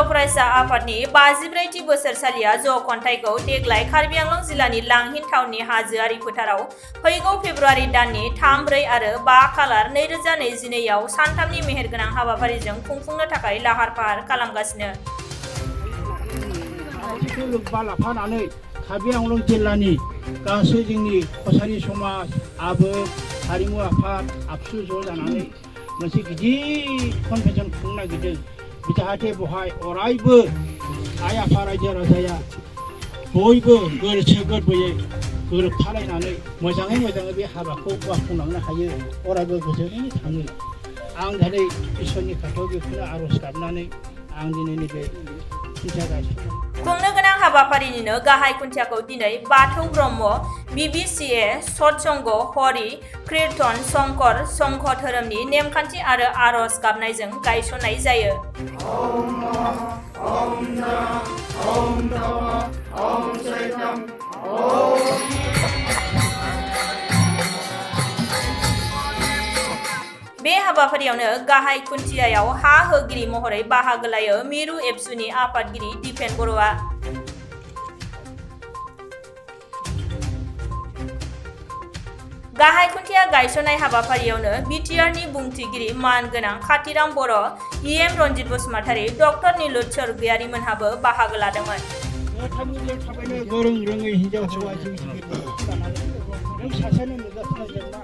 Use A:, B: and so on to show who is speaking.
A: फरायसा आफादनि 54थि बोसोरसालिया ज' खन्थाइखौ देग्लाय कार्बि आंलं जिल्लानि लांहिन टाउननि हाजोआरि फोथाराव फैगौ फेब्रुआरि दाननि 3, 4 आरो 5 खालार 2022 आव सानथामनि मेहेरगोनां हाबाफारिजों खुंफुंनो थाखाय लाहार फाहार खालामगासिनो।
B: लोब्बा लाफानानै कार्बि आंलं जिल्लानि गासै जोंनि कसारि समाज आबोद हारिमु आफाद आबसु ज' जानानै मोनसे गिदिर कनभेन्सन खुंनो नागिरदों जाहाथे बेवहाय अरायबो आइ आफा रायजो राजाया बयबो गोसो गोरबोयै गोरोबथालायनानै मोजाङै बे हाबाखौ मावफुंलांनो हायो अरायबो गोजोनै थाङो। आं दिनै इसोरनि खाथियाव बेखौनो आर'ज गाबनानै आं दिनैनि बे खुन्थिया गायसननाय
A: खुंनो गोनां हाबाफारिनिनो गाहाय खुन्थियाखौ दिनै बाथौ ब्रह्म BBCA सत्संग हरि कीर्तन शंकर संघ धोरोमनि नेमखान्थि आरो आर'ज गाबनायजों गायसननाय जायो। बे हाबाफारियावनो गाहाय खुन्थियायाव हा होगिरि महरै बाहागो लायो मिरु एबसुनि आफादगिरि दिपेन बर'आ। गाहाय खुन्थिया गायसननाय हाबाफारियावनो बिटिआरनि बुंथिगिरि मानगोनां खाथिराम बर', EM रन्जित बसुमतारी, डक्टर निलुत स्वर्गयारी मोनहाबो बाहागो लादोंमोन।
B: गोरों रोङै हिनजाव हौवा जिउ जिबिखौ लानानै नों सासेनो नुजाथिनाय जेंना